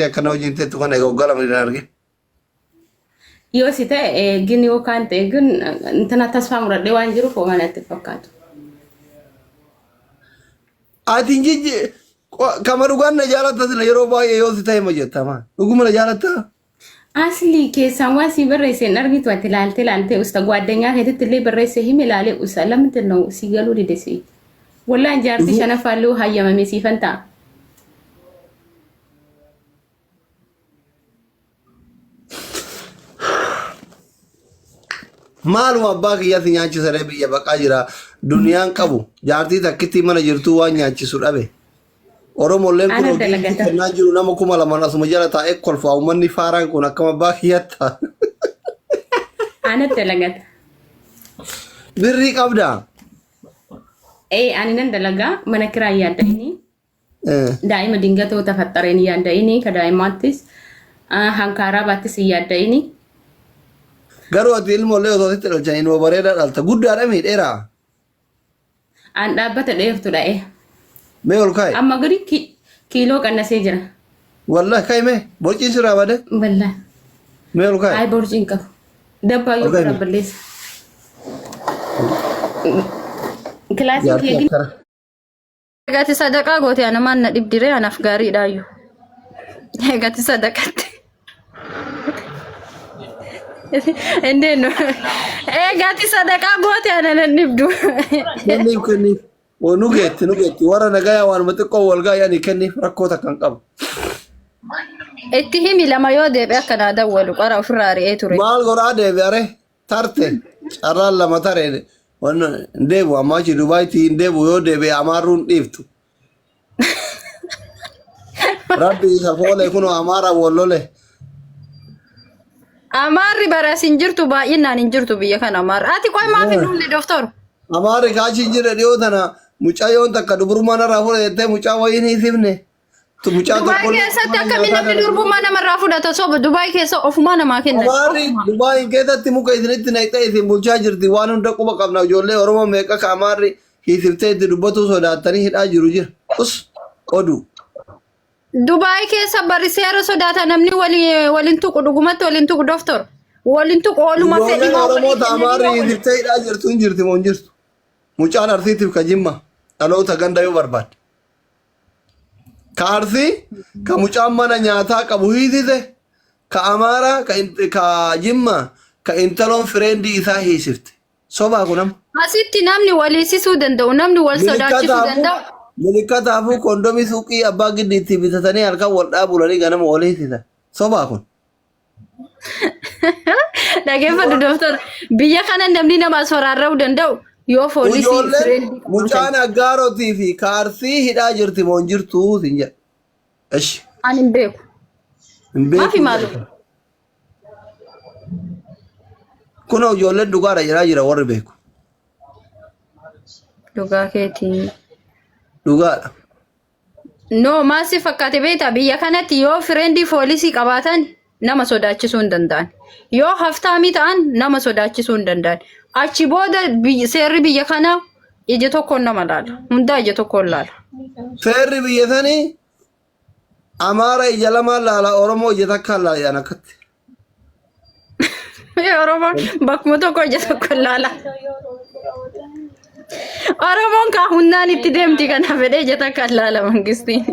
Akkana hojiin teettu kana egaa waggaa 2 hin argin. Yoo si ta'e gin yookaan ta'e gin intana tasfaa muradhee waan jiruuf homaa natti hin fakkaatu. Ati hin jijji kama dhugaan na jaalatta sila yeroo baay'ee yoo si ta'e ma jetta maa dhuguma na jaalatta. Asli keessaan waan sii barreesse hin argitu ati ilaaltee ilaaltee usta gwaaddanyaa keetitti illee barreesse himi ilaalee usta lamti no sii galuu dide sii. Wallaan jaartii shanaffaa illee hayyamame siifan ta'a. Maaluma abbaa kiyyaa si nyaachisaree biyya baqaa jira. Duniyaan qabu jaartii takkittii mana jirtuu waan nyaachisu dhabe. Oromolleen kun Ana hojii dalagata. kennaa jiru nama 2000 asuma jala taa'ee kolfa uummanni faaraan kun akkam abbaa kiyyatta. Ana dalagata. Birrii qabdaa. Ee ani nan dalagaa mana kiraa yaadda inni. Daa'ima dingatoo tafaxxareen hin yaadda'ini ka daa'imaattis hankaaraa baattis hin yaadda'ini. Garuu ati ilmoollee osoo sitti dhalchan ilmoo bareedaa dhalta. Guddaadha mii dheeraa. An dhaabbata dheertudha ee. Mee ol kaa'i. Amma gadi kiiloo qannasee jira. Wallahi kaa'i mee. Borciin sirraa bade. Wallahi. Mee ol kaa'i. Ay borcii hin qabu. Dabbaa yoo Ol kaa'i irraa mee. balleessa. Kilaasii Jaartii kiyya akkana. Gati sadaqaa goote ana maal na dhibdiree anaaf gaariidhaayyu. Gati sadaqatte. Indeen ee gati sadaqaa goote ana nan dhibdu. Kenniif kenniif. Oo, Nu geetti nu geetti warra nagayaa waanuma xiqqoo wal gaayanii kenniif rakkoo takka hin qabu. Itti himi lama yoo deebi'e akka naa dawwalu qara ofirraa ari'ee ture. Maal godhaa deebi'are tarte carraan lama tare wanna hin deebi'u amma achi Dubaayitti hin deebi'u yoo deebi'e amaarruun dhiiftu. Rabbi isa foole kunoo amaara wal lole. Amaarri baras hin jirtu baay'inaan hin jirtu biyya kana amaarri. Ati qoy maaf hin dhufne doktor? Amaarri kaachi hin jirre dhiyoo tana mucayyoon takka dubrummaa narraa fuudha jettee mucaa wayii hin hiisifne. Mucaa Dubaay tokkollee keessatti mana akkamiin nyaataa namni dalagu. durbummaa namarraa fudhata soba Dubaay keessa ofumaa namaa kennan. Amaarri Ofuma. Dubaayin keessatti muka isinitti naqxee isin bulchaa jirti waan hunda quba qabna ijoollee Oromoo meeqa ka Amaarri hiisiftee itti dubbatuu sodaattanii hidhaa jiru jira. Us oduu. Dubaay keessa bari seera sodaata namni walii waliin tuqu dhugumatti waliin tuqu doktor. Waliin tuqu ooluma Ijoolleen fedhii Oromoo walii ta kennanii Amaarri yoo waliin. hiisiftee hidhaa jirtu hin jirti moo hin jirtu. Mucaan Arsiitiif ka Jimma dhaloota ganda yoo barbaadde. Ka Arsii ka mucaan mana nyaataa qabu hiisise ka Amaaraa ka, ka Jimmaa ka intaloon fireendii isaa hiisifte. Sobaa kun amma. Asitti namni wal hiisisuu danda'u namni wal sodaachisuu Milikkataafuu danda'u. milikkataafuu kondomii suuqii abbaa giddiitti bitatanii halkan wal dhaabulanii ganama wal hiisisan. Sobaa kun. Dhageeffadhu doktor. Biyya kana namni nama soraarra'uu danda'u yoo foolisii Ijoolleen fireendii qabaatan. mucaan aggaarotii fi kaarsii hidhaa jirti moo hin jirtu sin jedha. Eshi Ani hin beeku. hin Maafi beeku maalu? jedha. Kunoo ijoolleen dhugaadha jedhaa jira warri beeku. Dhugaa keetii. Dhugaadha. No maal si fakkaate beektaa biyya kanatti yoo fireendii foolisii qabaatan nama sodaachisuu hin danda'an. Yoo haftaamii ta'an nama sodaachisuu hin danda'an. Achi booda seerri biyya kanaa ija tokkoon nama laala. Hundaa ija tokkoon laala. Seerri biyya sanii Amaara ija lamaan laala Oromoo ija takkaan laala jedhan akkatti. Oromoon bakkuma tokko ija tokko laala. Oromoon kaa humnaan itti deemti kana fedhee ija takka laala mangistiin.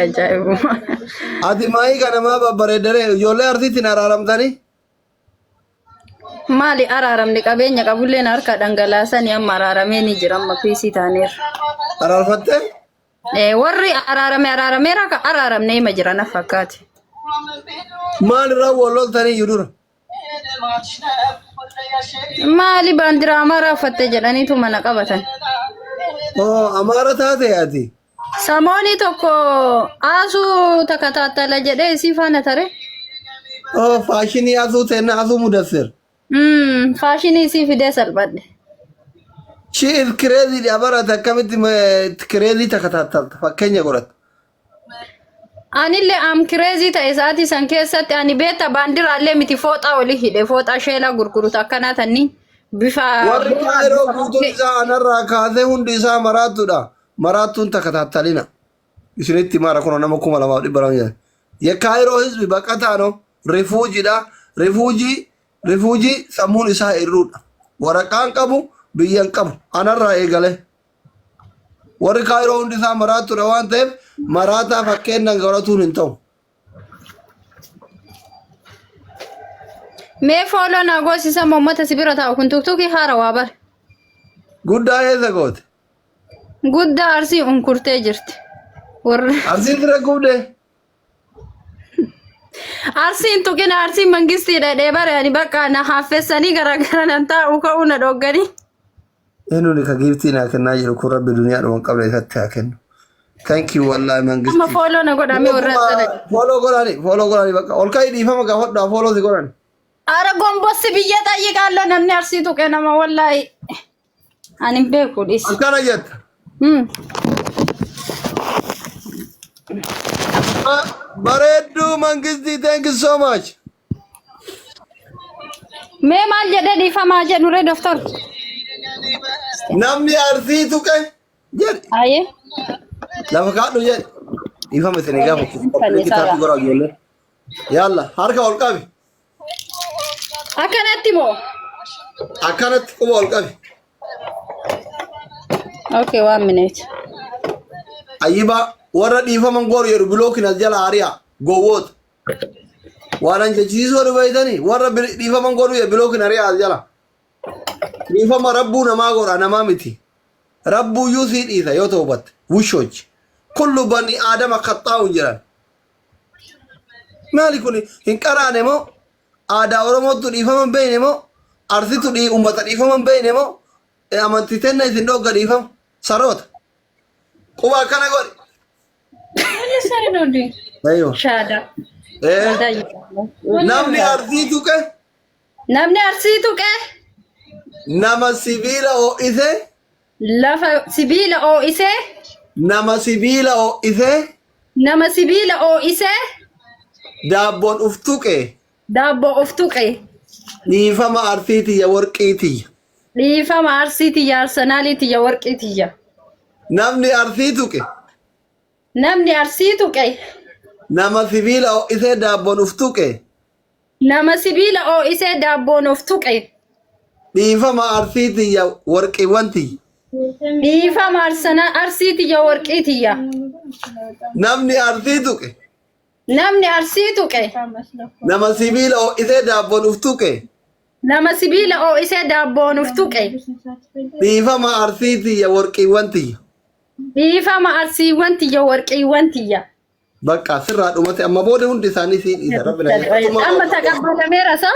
Ajaa'ibuma. Ati maayii kana maa babbareeddaree ijoollee arsiitti araaramtanii? Maali araaramni qabeenya qabulleen harka dhangalaasanii amma araaramee ni jira amma piisii taaneerra. Araarfattee? Warri araarame araarameera ka araaramne hima jira na fakkaate. Maal irraa wal loltanii iyyuu dura? Maali baandiraa amaaraa uffatte jedhaniitu mana qabatan. Oo Amaara taate ati? Samoonii tokko aasuu takataattala jedhee isii faana tare. Oo faashinii asuu teenna asuu mudassir. Faashinii isii fidee salphadhe. She is crazy dha barate akkamitti crazy takataattalta fakkeenya godhatta. Anillee am kireezii ta'e sa'aatii san keessatti ani beekta baandiraallee miti fooxaa olii hidhe fooxaa sheelaa gurgurutu akkanaa tanni bifa Warri booraa kaayiroo bifa guutuun bukkee. isaa anarraa kaasee hundi isaa maraattuudha. Maraattuun takataattalina. Isinitti himaara kunoo nama 2200 jedhan. የካይሮ ህዝብ baqataa ነው refugee dha. Refugee, refugee sammuun isaa hir'uudha. Waraqaan qabu, biyyan qabu. Anarraa eegale. Warri Kaayiroo hundi isaa maraattuudha waan ta'eef maraataa fakkeennan godhatuun hin ta'u. Mee follow naa goosisa uummata si bira taa'u kun tuktukii haara waa bare. Guddaa eessa goote? Guddaa Arsii unkurtee jirti. Warra Arsiin bira gubdee? Arsiin tuqina, Arsiin mangistii dhadhee bare. Ani bakka na haaffessanii garaagara nan taa'u ka'uu na dhogganii. Eenyuun ka giiftii naa kennaa jiru kun rabbi duniyaa dhuma hin qabne isatti haa kennu. Thank you wallahi Amma mangistii. Follow na godhamee warra sana. Follow godhani, follow godhani, bakka ol ka'ii dhiifama gaafadhu, follow si godhani. Ara gombossi biyya xayyiqaallo namni Arsii tuqe nama wallaahi. Ani hin beeku dhis. Akkana jetta. Bareedduu mangistii, thank you so much. Mee maal jedhee dhiifamaa jedhu ree doktor? Namni Arsii tuqe jedhi. Ayyee. Lafa kaadhu jedhi. Dhiifama isin gaafatu. Fannisaadha. Kitaabni godhaa ijoollee. Yalla harka ol qabi. Akkanatti moo? Akkanatti quba ol qabi. Okay, one minute. Ayyibaa warra dhiifaman gooru jedhu blockiin as jala ari'a gowwoota. Waan an jechisiisoo dhubeeytanii warra dhiifaman godhu jedhu blockiin ari'a as jala. Dhiifama rabbuu namaa godha, namaa miti. Rabbuuyyuu sii dhiisa yoo ta'u batte wushoochi. Kullu bani aadama kaxxaa'uun jedhan. Maali kun, hin qaraane moo? Aadaa Oromootu dhiifama hin beekne moo? Arsitu uummata dhiifama hin beekne moo? Amantii tenna isin dhogga dhiifama. Saroota. Quba akkana godhi. Aywa. Shaada. Namni Arsii tuqe Namni Arsii tuqe nama sibiila ho'ise lafa sibiila oo'isee nama sibiila ho'ise nama sibiila oo'isee daabboon uf tuqe daabboo of tuqe. Dhiifama Arsii tiyya, warqii tiyya. Dhiifama Arsii tiyya, Arsenaalii tiyya, warqii tiyya. Namni Arsii tuqe Namni Arsii tuqe nama sibiila ho'isee daabboon uf tuqe nama sibiila oo'isee daabboon of tuqe. Dhiifama Arsii tiyya, warqiiwwan tiyya. Dhiifama Arsii tiyya, warqii tiyya. Namni Arsii tuqe Namni Arsii tuqe nama sibiila ho'isee daabboon uf tuqe nama sibiila oo'isee daabboon of tuqe. Dhiifama Arsii tiyya, warqiiwwan tiyya. Dhiifama Arsiiwwan tiyya, warqiiwwan tiyya. Bakka sirraa dhumate, amma booda hundi isaanii sii dhiisa rabbi na. Amma taqabbalameera sa?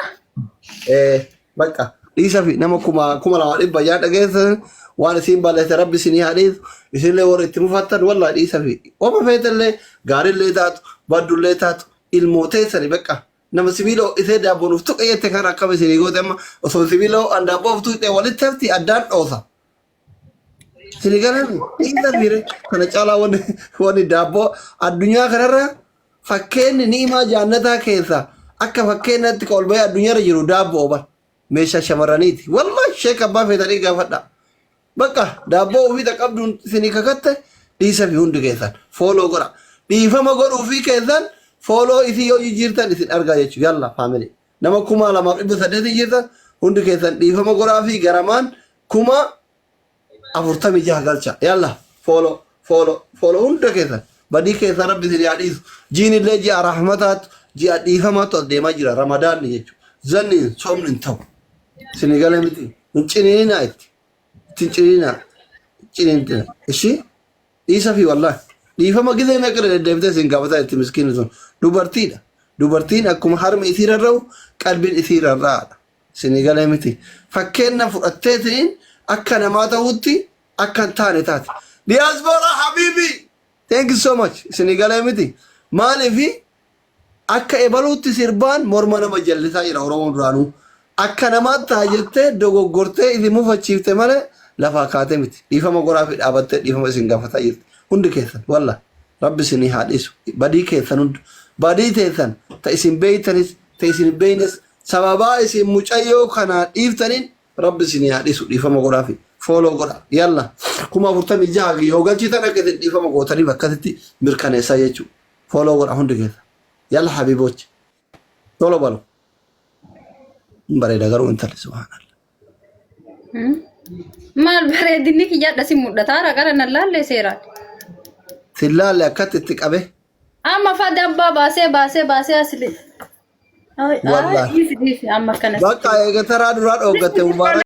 Bakka dhiisa fi nama 2600 dhageessan waan isiin balleesse rabbi isinii haa dhiisu. Isinillee warri itti mufattan wallahi dhiisa fi oma feetallee gaarillee taatu baddullee taatu ilmoo teessani. Bakka nama sibiila ho'isee daabboon uf tuqe jette kan akkam isinii goote? Amma osoo sibiila ho'an daabboo uf tuqxe walitti hafti, addaan dhoosa. Isinii galame? Dhiisa fiire kana caalaa wanni daabboo addunyaa kanarra fakkeenni ni'imaa jaannataa keessa akka fakkeenyatti ka ol bahee addunyaarra jiru daabboo bar meeshaa shamarraniiti. Wallahi sheek abbaa feetanii gaafadha. Bakka daabboo ofii qabduun isinii kakatte. Dhiisa fi hundi keessan follow godha. Dhiifama godhuu fi keessan follow isii yoo jijjiirtan isin argaa jechuudha. Yalla family. Nama 2800 jirtan hundi keessan dhiifama godhaa fi garamaan 46,000 galcha. Yalla follow, follow, follow hunda keessan. Badii keessan rabbi isin haa dhiisu. Jiin illee ji'a rahmataatu, ji'a dhiifamaatu as deemaa jira ramadaanni jechuudha. Zanni soomni hin ta'u. Isin galee miti. Hin ciniinaa itti. Itti hin ciniinaa. Ciniintina. Ishii dhiisa fi wallahi. Dhiifama gizee meeqa deddeebitee isin gaafataa itti miskiinni sun. Dubartiidha. Dubartiin akkuma harmi isii rarra'u qalbiin isii rarra'aadha. Isinii galee miti. Fakkeenna fudhatteetiin akka namaa ta'utti akka hin taane taate. Diaspora habibi! Thank you so much. Isinii galee miti. Maaliifi akka ebaluutti sirbaan morma nama jallisaa jira Oromoon duraanuu. Akka namaatti ta'a jettee dogoggortee isin mufachiifte malee lafaa kaatee miti. Dhiifama godhaa fi dhaabattee dhiifama isin gaafataa jirti. Hundi keessan walla rabbi isinii haa dhiisu. Badii keessan hunda. Badii teessan ta isin beeytanis ta isin hin beeynes sababaa isin mucayyoo kanaa dhiiftaniin rabbi isinii haa dhiisu. Dhiifama godhaa fi. Follow godha. Yalla 46,000 yoo galchitan akka isin dhiifama gootaniif akkasitti mirkaneessaa jechuudha. Follow godha hundi keessa. Yalla habibochi. Tolo balu. Hin bareeda garuu intalli subhaanallah. Maal bareedinni kiyyaadha si mul'ata hara qara nan laallee seeraan. Sin laalle akkatti itti qabe. Amma fa dabbaa baasee baasee baasee asli. Wallaahi. Dhiisi dhiisi amma akkana. Bakka eega taraa duraa dhooggatte mubaarak.